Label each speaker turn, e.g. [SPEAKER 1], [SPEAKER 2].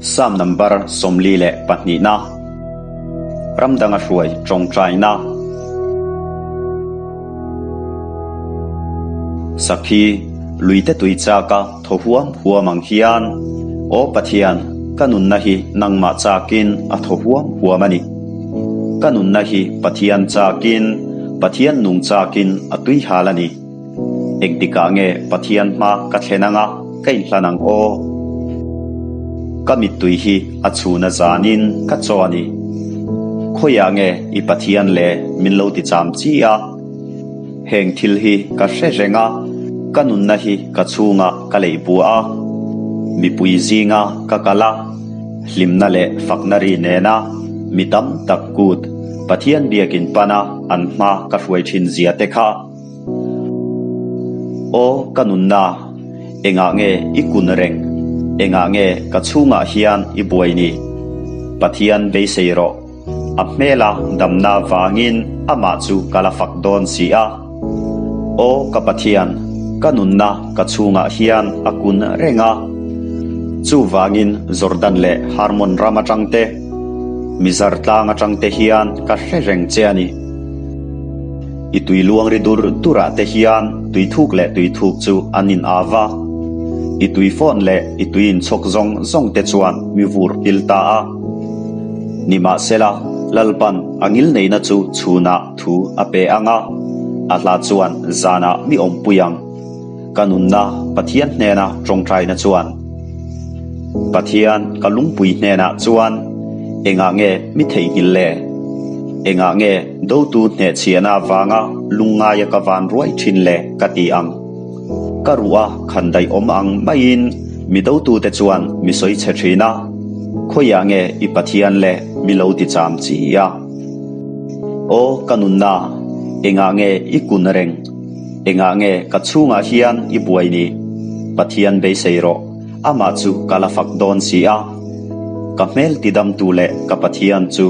[SPEAKER 1] Psalm number 42 na. Ram danga hruai tawngtaina. Sakhi, luite tui chaka thaw huam huam ang hian, Aw Pathian, ka nunna hi nangmah chakin a thaw huam huam a ni. Ka nunna hi Pathian chakin, Pathian nung chakin a tui hal a ni. Engtikah nge Pathian hma ka thlen anga ka inhlan ang aw? Ka mittui hi a chhuna zanin ka chaw a ni. Khawiah nge i Pathian le min lo ti cham chi a? Heng thil hi ka hre reng a, ka nunna hi ka chhungah ka leih bua a. Mipui zinga ka kal a, hlimna leh fakna ri nena mi tam tak kut Pathian biakin pana an hma ka hruai thin zia te kha. Aw ka nunna, engah nge i kun reng? Engah nge ka chhungah hian i buai ni? Pathian beisei rawh. A hmela damna vangin amah chu ka la fak dawn si a. Aw ka Pathian, ka nunna ka chhungah hian a kun reng a. Chuvangin Jordan leh Harmon ram atang te, Mizar tlang atang te hian ka hre reng che a ni. I tui luang ri dur durah te hian tui thuk leh tui thuk chu an in av a. I tui fawn leh i tui inchhawk zawng zawng te chuan mi vur pil ta a. Nimahsela, Lalpan a ngilneihna chu chhunah thu a pe ang a, a hla chuan zanah mi awmpui ang. Ka nunna Pathian hnena tawngtaina chuan, Pathian ka lungpui hnenah chuan engah nge mi theihnghilh le? Engah nge dotu hnehchhiahna avanga lungngaia ka van ruai thin le ka ti ang? Ka ruh a khan daih awm ang maiin mi dotute chuan mi sawi chhe thin a, Khawiah nge i Pathian le mi lo ti cham chi a? Aw ka nunna, engah nge i kun reng? Engah nge ka chhungah hian i buai ni? Pathian beisei rawh, amah chu ka la fak dawn si a. Ka hmel tidamtu leh ka Pathian chu.